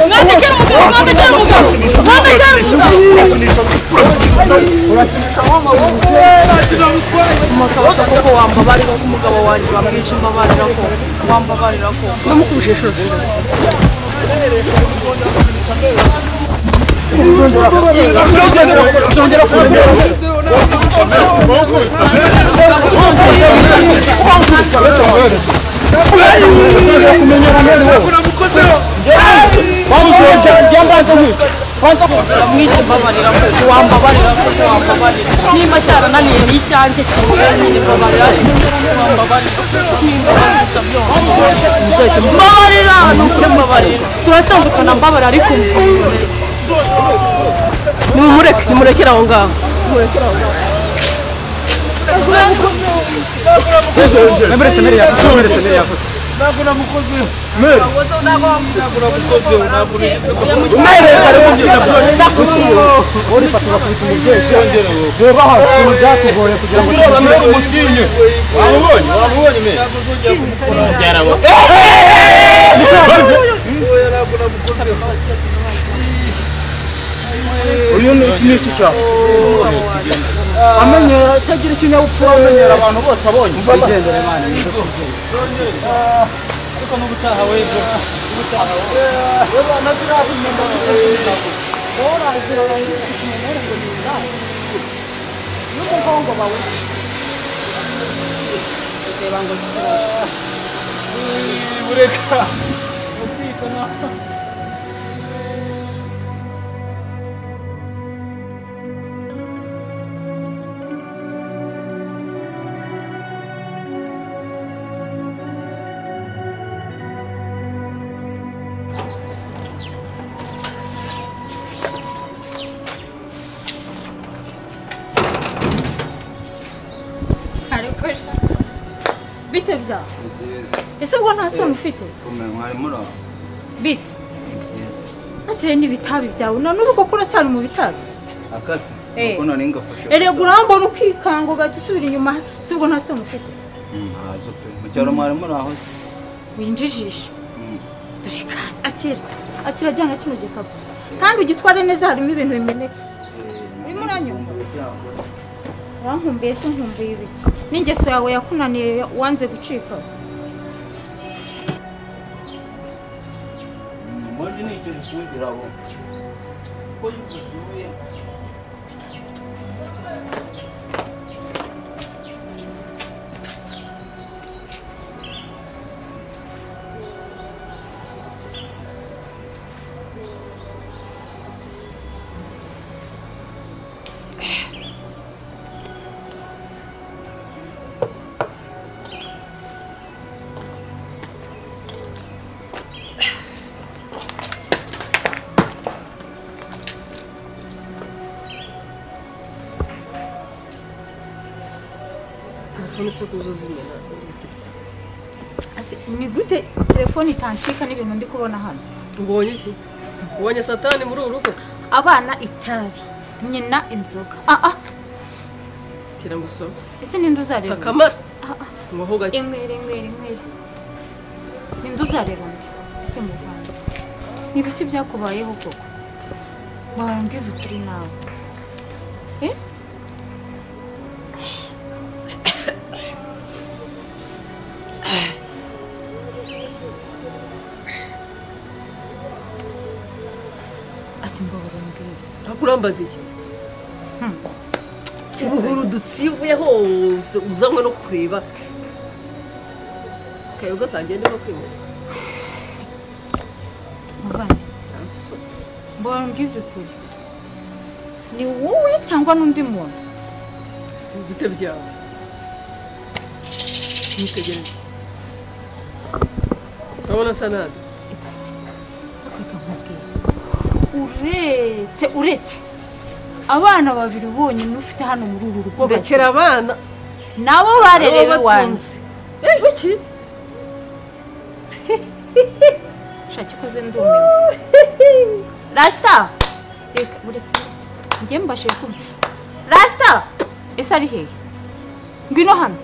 Mwandekera umugabo, mwandekera umugabo, mwandekera umugabo. Koko wambabarira ko umugabo wanjye bamwishe, mbabarira ko wambabarira ko namukubije inshuro zingahe? Bamwishe, mbabarira ko wambabarira ko wambabarira. Niba cyarananiye ni icyanjye kimwe nyine, mbabarira wambabarira mbabarira nukuri mbabarira turatandukana mbabarira ariko nimumureke, nimurekere aho ngaho. Uyu ni iki cyaha? Amenyera atagira ikinyabupfura, amenyera abantu bose abonye. Bigendere Imana. Ariko n'ubutaha w'ejo, ubutaha bureka. Bite byawe? Ese ubwo nta soni ufite? Bite? Ese n'ibitabi byawe none ubu koko uracyari mu bitabi? Akase kuko nari ngafashe. Erega urambona ukikanga ugahita usubira inyuma, se ubwo nta soni ufite? Ntazo pe. Mu cyaro mwari muri aho se? Winjijisha. Dore kandi akira. Akira ajyana kino gikapu. Kandi ugitware neza harimo ibintu bimeneka. Urimo uranyumva? Urankumbuye se unkumbuye ibiki? N'ingeso yawe yakunaniye wanze gucika. Ubundi ni icyo gikundira abo. Ko yuzuye. Telefone si kuzuzimena ibiti byawe. Ase ni gute telefone itancika n'ibintu ndi kubona hano? Ubonye iki? Ubonye satani muri uru rugo? Abana itabi, nyina inzoga. Ah ah. Kira ngusome. Ese ninde uzareba? Takamara. Ah ah. Ngo gake. Inywere inywere inywere. Ninde uzareba undi? Ese muvandi. Ni biki byakubayeho koko? Warangiza ukuri nawe. Eh? Urambaza iki? Ubuhuru dutsivuye hose uzanywe no kureba kayoga kanjye ndimo kwimura. Muvandi, mbona mbwize ukuri, ni wowe cyangwa n'undi muntu? Si bite byawe? Nitegereze. Urabona asa nabi? Ibase, reka nkubwire. Uretse abana babiri bonyine ufite hano muri uru rugo, ndekera abana nabo barerewe iwanjye. Iki shaki ukoze ndumiwe. Rasta reka uretse njye mbashije kumva. Rasta ese ari hehe? Ngwino hano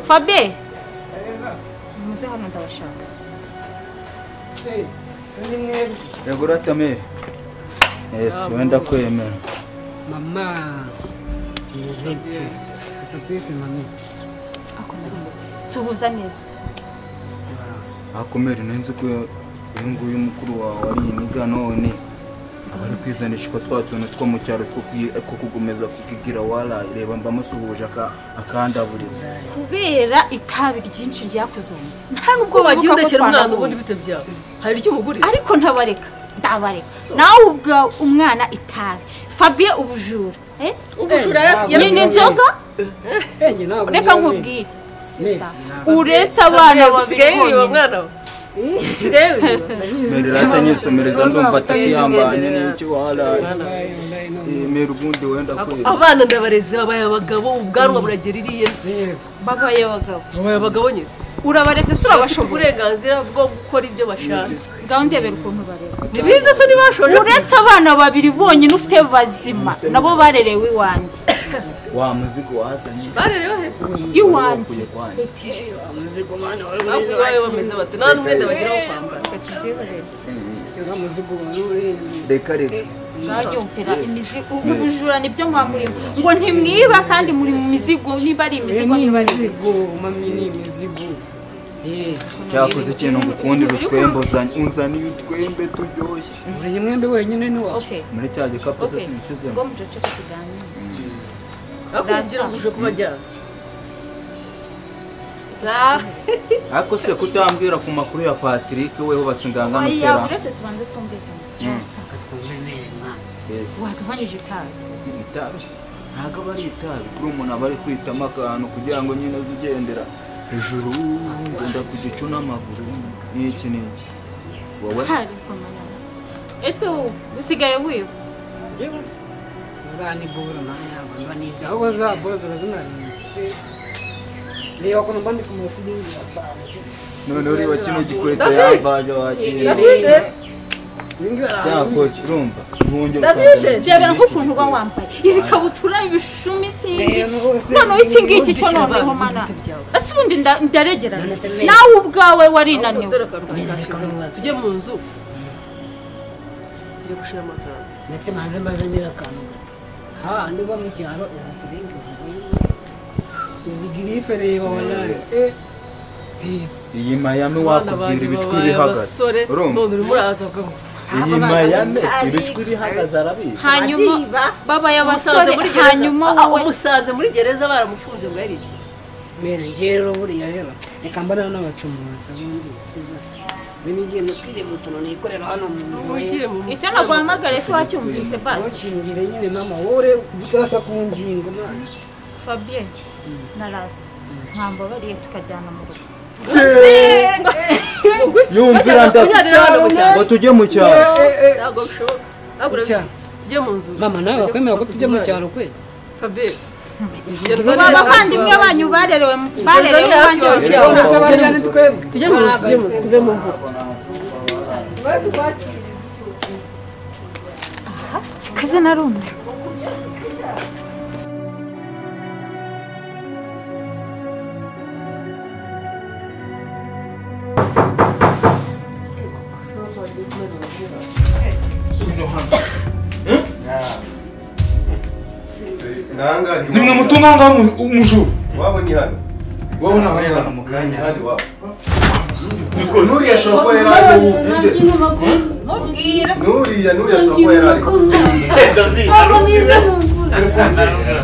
Fabe, muze hano ndabashaka. Sindi mwebwe. Yego ratamere. Yes, wenda kwemera. Mama. Nizete. Tapisi mami. Suhuza neza. Akomere nenze ko uyu nguyu mukuru wawe ari iniga none. Abari kwizanisha ko twatuntu two mu cyaro two kugumeza kukigira wala reba mbamusuhuje akandaburiza. Kubera itabi ryinshi ryakuzonze. Nta nubwo wagiye undekera umwana ubundi bite byawe. Hari icyo umugurira. Ariko ntabareka. Ndabareka. Nawe ubwa umwana itabi. Fabien ubujura. Ubujura ni inzoga? Reka nkubwire. Sister. Uretse abana babiri mwana. Sigaye Merata nyisomereza ndumva atakiyambanye n'iki wala. Mera ubundi wenda kwera. Abana ndabareze babaye abagabo ubwanwa buragera iriye. Babaye abagabo. Babaye abagabo nyine. Urabareze se urabashobora uburenganzira bwo gukora ibyo bashaka. Ngaho ndebera ukuntu barera. Nibize se nibashoje. Uretse abana babiri bonyine ufite bazima nabo barerewe iwanjye. Wa muzigo wazanye. Barerewe he? Iwanjye. Muzigo mana wari uri. Bameze bate nta n'umwenda bagira wo kwambara. Ura muzigo wari urenze. Reka reka. Ngabyumvira imizigo ubujura nibyo mwamurimo ngo ntimwiba kandi muri mu mizigo niba ari imizigo ni imizigo mami ni imizigo. Cyakoze ikintu ngukundira utwembe unzaniye utwembe turyoshye. Uriye mwembe wenyine ni wa. Muri cya gikapu se sinshizemo. Ngo muceceke tuganire. Akugira ngo uje kubajyana. Ariko se kutambwira ku makuru ya Patrick weho basingangana utera. Oya uretse tubanze twumvikane. Wagabanyije itabi. Itabi ntabwo aba ari itabi kuri umuntu aba ari kwitamo akantu kugira ngo nyine ugendera hejuru ugenda ku gicu n'amaguru n'iki n'iki. Wowe ese usigaye wiba? Ni bora ntabwo mba nibyo ahubwo za bora ziba zinahenze. Reba ukuntu mba ndi ku masiringi ya banki. Noneho reba kino gikweto yambaye wakira. Cyakoze urumva ntongera ndebera nk'ukuntu uba wambaye ibikabutura ibishumi sinzi noneho iki ngiki cyo noneho mana ese ubundi ndaregerana nawe ubwawe warinaniwe. Tujye mu nzu tujye gushiramo akantu ndetse maze mbaze mbere akantu gato ha niba mu cyaro izi siringi zivuye izi girife reba wallahi iyi Miami wakubwira ibicwi bihagaze urumva iyi Miami ibicwi bihagaze arabizi. Hanyuma babaye abasore hanyuma wowe umusanze muri gereza baramufunze ngo yaribye. Mere njye rero buriya rero reka mbana n'abacumutse bundi sizo binigiye nukire butono nikorera hano mu nzu. Icyo naguhamagare se wacyumvise basi. Ukimbire nyine mama wore utarasa ku ngingo mwana. Fabien na Rasta nkambabariye tukajyana mu rugo. Yumvira ngo tujye mu cyaro. Ntabwo bishoboka. Ntabwo tujye mu nzu. Mama nawe wakwemera ko tujye mu cyaro kwe? Fabien abavandimwe banyu barerewe iwanjye. Tujye mu nzu tuve mu mvugo. Kikaze narumwe. Nimwe mutunga ngaho umujuru. Wabo ni hano. Wabo ni hano mu kanya. Hano wabo. Nuriya shoko yari mubwira. Nuriya shoko yari.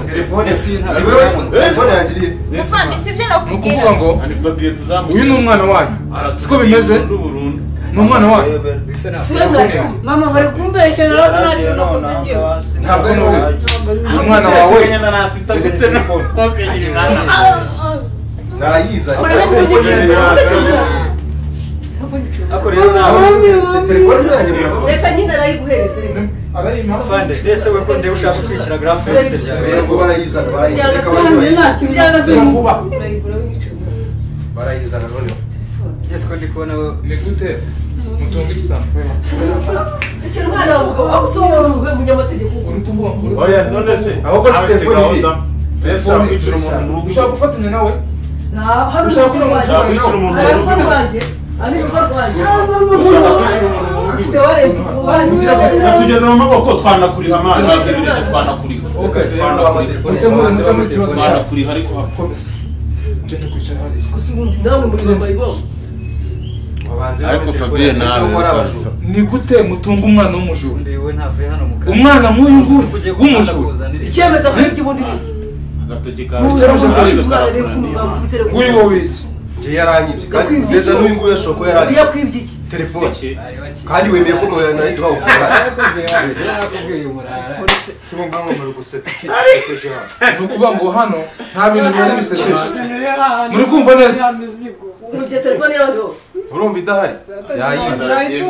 Telefone si wewe telefone yangiriye. Mufandi sibyo nakubwira. Nukuvuga ngo uyu ni umwana wanyu. Siko bimeze? Ni umwana wanyu. Mama bari kumbeshya rero nta kintu nakoze ngiye. Ntabwo ari wowe. Umwana wawe. Telefone. Nayizanye. Ako rero nawe telefone zanjye reka nyine arayiguhereza reka. Afande mbese we ko ndeba ushaka kwikira graph ndetse byawe. Yego barayizana reka barayizana noneho. Ese ko ndi kubona ni gute mutunga igisambo. Icyo mwana wawe agusohora umunyamategeko. Oya none se ahubwo si telefone iri. Mbese ushaka kwicira umuntu mu rugo. Ushaka gufatanya nawe? Ushaka kwicira umuntu mu rugo. Tugeze mu maboko twanakuriha amana bazibirije twanakuriha. Twanakuriha ariko genda kwicara hariya. Gusa ubundi namwe muri bambaye bo. Ariko Fabien nawe ni gute mutunga umwana w'umujura? Umwana nk'uyu nguyu w'umujura. Icyemeza ko ibyo ubundi ni iki? Agatoki kawe. Nguyu wowe iki? Njye yaranyibye kandi neza n'uyu nguyu yashobora kuba yaranyibye. Yakwibye iki? Telefone. Kandi wemeye ko nayiduha ukora. Ni ukuvuga ngo hano nta bintu bihari bisekeje. Muri kumva neza? Umubye telefone yawe ndo. Urumva idahari? Yayibye.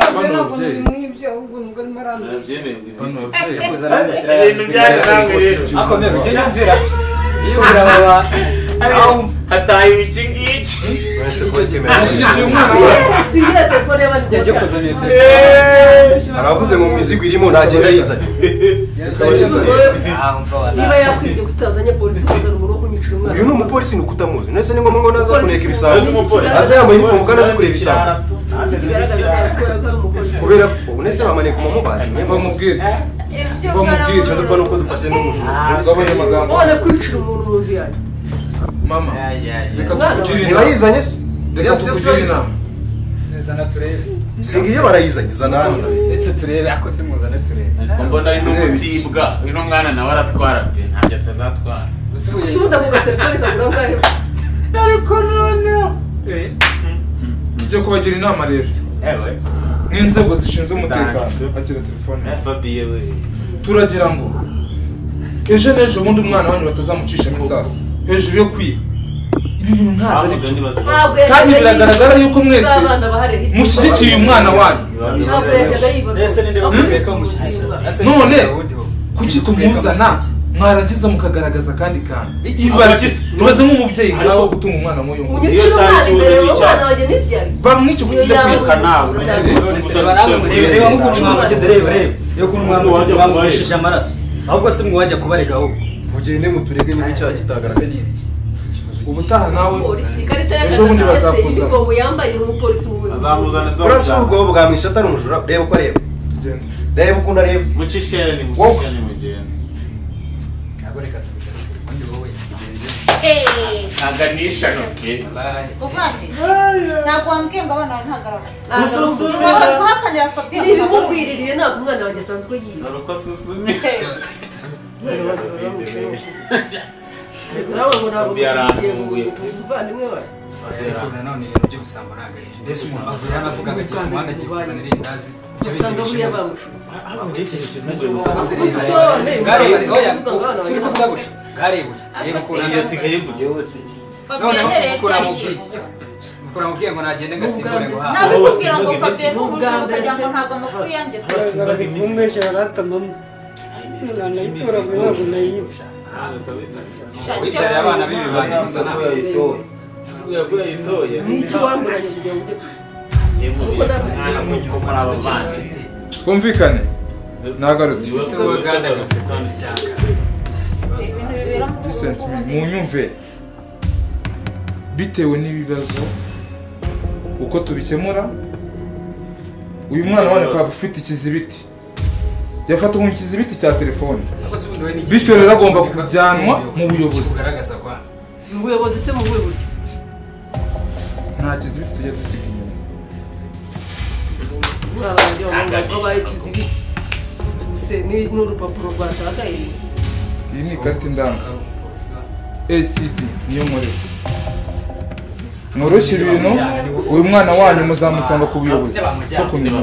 Hataye iki ngiki. Ashyigikiye umwana wawe. Singira telefone y'abandi. Aravuze ngo mu mizigo irimo ntagenda yizanye. Niba yakwibye kutazanye polisi kuzana umuntu wo kunyicira umwana. Uyu ni umupolisi ni ukutamuzi. Nese ni ngombwa ngo naza kuneka ibisambo. Aza yambaye uniform kandi aje kureba ibisambo. Kubera ubu nese bamaneka umubazi. Bamubwire. Bamubwire cyo dupfa nuko dufashe n'umujura. None kwicira umuntu mu nzu yanjye. Mama, reka tukugire inama. Ntibayizanye se? Reka tukugire inama. Zana turebe. Singa iyo barayizanye zana hano. Ndetse turebe ako se muzane turebe. Mbona ari n'umutibwa. Uno mwana nawe aratwara pe ntabyo atazatwara. Gusa ubundi ako telefone kagura ngahe? Ariko noneho tujye kubagira inama rero. Ewe. N'inzego zishinzwe umutekano akira telefone. Fabien we. Turagira ngo ejo n'ejo bundi umwana wanyu batazamucisha isasu hejuru yo kwiba. Ibi bintu ntabwo ari byo. Kandi biragaragara yuko mwese mushyigikiye umwana wanyu. None kuki tumuzana mwarangiza mukagaragaza kandi kantu? Ibaze nk'umubyeyi nkawe gutunga umwana nk'uyu nguyu. Bamwice kuki ujya kwiba nawe. Reba nk'ukuntu mwamugize reba reba. Reba ukuntu mwamugize bamushishije amaraso. Ahubwo se mwajya kubarega ahubwo. Mugende muturege niba icyaha kitagaragaye. Ubutaha nawe ejo bundi bazakuza. Urasa ubwo bwamwishe atari umujura. Reba uko areba. Tugende. Reba ukuntu areba. Mucisheni mucisheni mugende. Ntabwo reka tubigaruke. Ubundi wowe ugende. Ntaganisha no pe. Uvandi. Ntabwo wambwiye ngo abana bawe ntagaragara. Wahoze uhakanira Fabien. Ibi bimugwiririye ntabwo umwana wanjye asanzwe yiba. Uko susumye. Umuvandimwe wawe. Nanone ibintu by'ubusambo ntabwo ari byo. Mbese umuntu avuye hano avuga ngo agiye ku muhanda agiye kuzana irindazi. Usanga buriya bamushutse. Turi kuvuga gutyo. Bwarebuye. Reba ukuntu yasigaye gutyo. Noneho ukuntu amubwiye ngo nagende ngatsimbure ngo hawe. Nabikubwira ngo Fabien ni umujura ukagira ngo ntabwo amakuru yanjye se. Wibyariye abana b'ibibandi gusa ntabwo. Ni iki wamburanye kugira ngo ujye Twumvikane. Nagarutse. Munyumve. Bitewe n'ibibazo uko tubikemura uyu mwana wanyu akaba ufite ikizibiti. Yafatwa mu kizibiti cya telefone. Bityo rero agomba kujyanwa mu buyobozi. Mu buyobozi se mu buhe buryo? Nta kizibiti tujya dusiga inyuma. Iyi ni ikarita indanga. ACD niyo nkoresha. Mworoshye ibintu uyu mwana wanyu muzamusanga ku buyobozi. Ko kumenya.